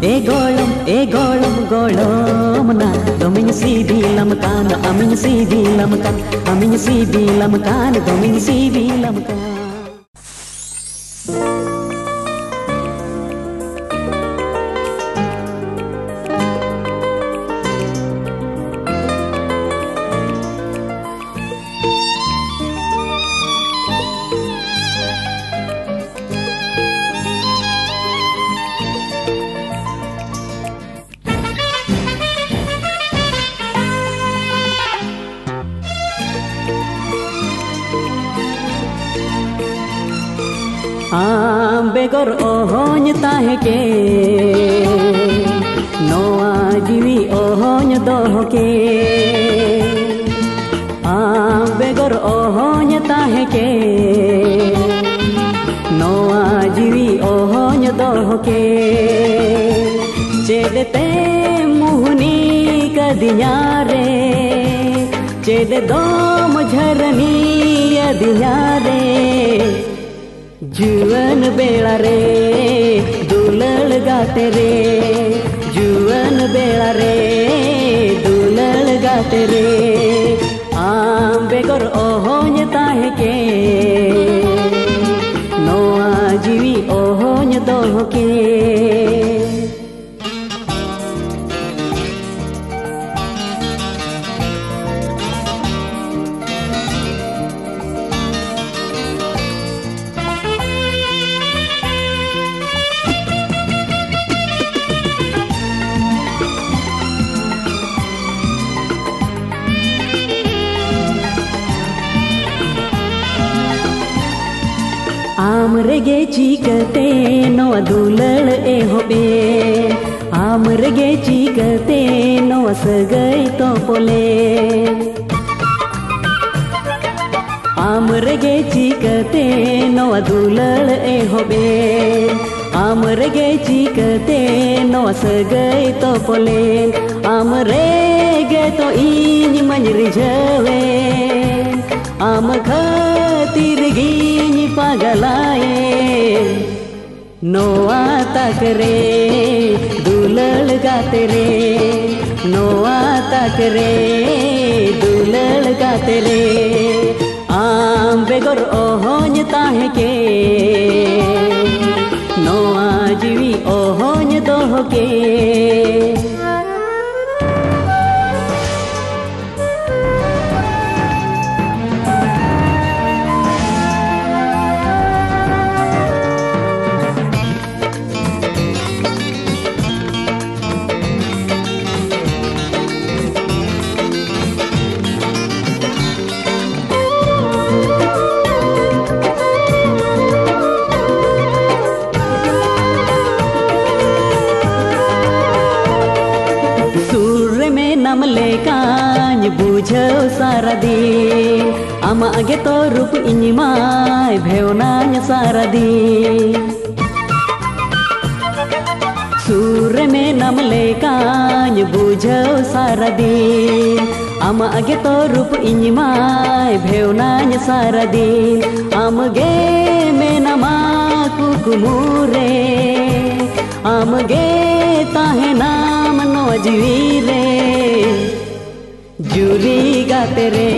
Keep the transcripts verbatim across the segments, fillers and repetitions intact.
ᱮ ᱜᱚᱲᱚᱢ, ᱮ ᱜᱚᱲᱚᱢ, ᱜᱚᱲᱚᱢ ᱱᱟ, ᱫᱚᱢᱮᱧ ᱥᱤᱵᱤᱞᱟᱢ ᱠᱟᱱ, ᱟᱢᱤᱧ ᱥᱤᱵᱤᱞᱟᱢ ᱠᱟᱱ, ᱟᱢᱤᱧ ᱥᱤᱵᱤᱞᱟᱢ ᱠᱟᱱ, ᱫᱚᱢᱮᱧ ᱥᱤᱵᱤᱞᱟᱢ ᱠᱟᱱ᱾ ᱟᱢ ᱵᱮᱜᱚᱨ ᱚᱦᱚᱧ ᱛᱟᱦᱮᱸ ᱠᱮ, ᱱᱚᱣᱟ ᱡᱤᱣᱤ ᱚᱦᱚᱧ ᱫᱚᱦᱚ ᱠᱮ᱾ ᱟᱢ ᱵᱮᱜᱚᱨ ᱚᱦᱚᱧ ᱛᱟᱦᱮᱸ ᱠᱮ, ᱱᱚᱣᱟ ᱡᱤᱣᱤ ᱚᱦᱚᱧ ᱫᱚᱦᱚ ᱠᱮ᱾ ᱪᱮᱫ ᱛᱮ ᱢᱩᱦᱱᱤ ᱠᱟᱫᱤᱧᱟ ᱨᱮ, ᱪᱮᱫ ᱫᱚᱢ ᱡᱷᱟᱨᱱᱤ ᱟᱫᱤᱧᱟ ᱨᱮ᱾ ᱡᱩᱣᱟᱹᱱ ᱵᱮᱲᱟ ᱨᱮ ᱫᱩᱞᱟᱹᱲ ᱜᱟᱛᱮ ᱨᱮ, ᱡᱩᱣᱟᱹᱱ ᱵᱮᱲᱟ ᱨᱮ ᱫᱩᱞᱟᱹᱲ ᱜᱟᱛᱮ ᱨᱮ, ᱟᱢ ᱵᱮᱜᱚᱨ ᱚᱦᱚᱧ ᱛᱟᱦᱮᱸ ᱠᱮ, ᱱᱚᱣᱟ ᱡᱤᱣᱤ ᱚᱦᱚᱧ ᱫᱚᱦᱚ ᱠᱮ᱾ ᱟᱢ ᱨᱮᱜᱮ ᱪᱤᱠᱟᱹᱛᱮ ᱱᱚᱣᱟ ᱫᱩᱞᱟᱹᱲ ᱮᱦᱚᱵ ᱮᱱ, ᱟᱢ ᱨᱮᱜᱮ ᱪᱤᱠᱟᱹᱛᱮ ᱱᱚᱣᱟ ᱥᱟᱹᱜᱟᱹᱭ ᱛᱚᱯᱚᱞ ᱮᱱ᱾ ᱟᱢ ᱨᱮᱜᱮ ᱪᱤᱠᱟᱹᱛᱮ ᱱᱚᱣᱟ ᱫᱩᱞᱟᱹᱲ ᱮᱦᱚᱵ ᱮᱱ, ᱟᱢ ᱨᱮᱜᱮ ᱪᱤᱠᱟᱹᱛᱮ ᱱᱚᱣᱟ ᱥᱟᱹᱜᱟᱹᱭ ᱛᱚᱯᱚᱞ ᱮᱱ᱾ ᱟᱢ ᱨᱮᱜᱮ ᱛᱚ ᱤᱧ ᱢᱟᱧ ᱨᱤᱡᱷᱟᱹᱣᱮᱱ, ᱟᱢ ᱠᱷᱟᱹᱛᱤᱨ ᱜᱤᱧ ᱯᱟᱜᱞᱟᱭᱮᱱ᱾ ᱱᱚᱣᱟ ᱛᱟᱠ ᱨᱮ ᱜᱟᱛᱮ ᱨᱮ, ᱱᱚᱣᱟ ᱛᱟᱠ ᱨᱮ ᱫᱩᱞᱟᱹᱲ ᱜᱟᱛᱮ ᱨᱮ, ᱟᱢ ᱵᱮᱜᱚᱨ ᱚᱦᱚᱧ ᱛᱟᱦᱮᱸ ᱠᱮ, ᱱᱚᱣᱟ ᱡᱤᱣᱤ ᱚᱦᱚᱧ ᱫᱚᱦᱚ ᱠᱮ᱾ ᱥᱩᱨ ᱨᱮ ᱢᱮᱱᱟᱢ ᱞᱮᱠᱟᱧ ᱵᱩᱡᱷᱟᱹᱣ ᱥᱟᱨᱟᱫᱤᱱ, ᱟᱢᱟᱜ ᱜᱮᱛᱚ ᱨᱩᱯ ᱤᱧ ᱢᱟᱭ ᱵᱷᱮᱣᱱᱟᱧ ᱥᱟᱨᱟᱫᱤᱱ᱾ ᱥᱩᱨ ᱨᱮ ᱢᱮᱱᱟᱢ ᱞᱮᱠᱟᱧ ᱵᱩᱡᱷᱟᱹᱣ ᱥᱟᱨᱟᱫᱤᱱ, ᱟᱢᱟᱜ ᱜᱮᱛᱚ ᱨᱩᱯ ᱤᱧ ᱢᱟᱭ ᱵᱷᱮᱣᱱᱟᱧ ᱥᱟᱨᱟᱫᱤᱱ᱾ ᱟᱢ ᱜᱮ ᱢᱮᱱᱟᱢᱟ ᱠᱩᱠᱢᱩ ᱨᱮ, ᱟᱢ ᱜᱮ ᱛᱟᱦᱮᱱᱟᱢ ᱱᱚᱣᱟ ᱡᱤᱣᱤ ᱨᱮ᱾ ᱡᱩᱨᱤ ᱜᱟᱛᱮ ᱨᱮ,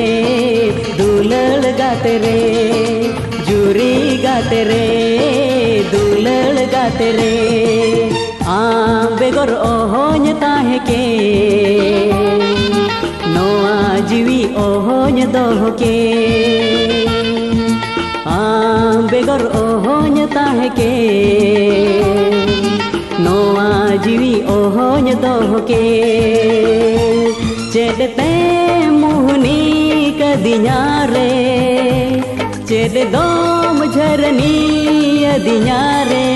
ᱫᱩᱞᱟᱹᱲ ᱜᱟᱛᱮ ᱨᱮ, ᱡᱩᱨᱤ ᱜᱟᱛᱮ ᱨᱮ, ᱫᱩᱞᱟᱹᱲ ᱜᱟᱛᱮ ᱨᱮ, ᱟᱢ ᱵᱮᱜᱚᱨ ᱚᱦᱚᱧ ᱛᱟᱦᱮᱸ ᱠᱮ, ᱱᱚᱣᱟ ᱡᱤᱣᱤ ᱚᱦᱚᱧ ᱫᱚᱦᱚ ᱠᱮ᱾ ᱟᱢ ᱵᱮᱜᱚᱨ ᱚᱦᱚᱧ ᱛᱟᱦᱮᱸ ᱠᱮ, ᱱᱚᱣᱟ ᱡᱤᱣᱤ ᱚᱦᱚᱧ ᱫᱚᱦᱚ ᱠᱮ᱾ ᱪᱮᱫ ᱛᱮ ᱢᱩᱦᱱᱤ ᱠᱟᱹᱫᱤᱧᱟ ᱨᱮ, ᱪᱮᱫ ᱫᱚᱢ ᱡᱷᱟᱹᱨᱱᱤ ᱟᱹᱫᱤᱧᱟ ᱨᱮ᱾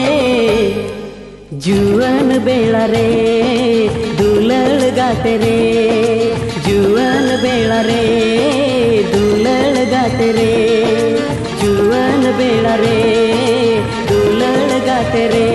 ᱡᱩᱣᱟᱹᱱ ᱵᱮᱲᱟ ᱨᱮ ᱫᱩᱞᱟᱹᱲ ᱜᱟᱛᱮ ᱨᱮ, ᱡᱩᱣᱟᱹᱱ ᱵᱮᱲᱟ ᱨᱮ ᱫᱩᱞᱟᱹᱲ ᱜᱟᱛᱮ ᱨᱮ, ᱡᱩᱣᱟᱹᱱ ᱵᱮᱲᱟ ᱨᱮ ᱫᱩᱞᱟᱹᱲ ᱜᱟᱛᱮ ᱨᱮ,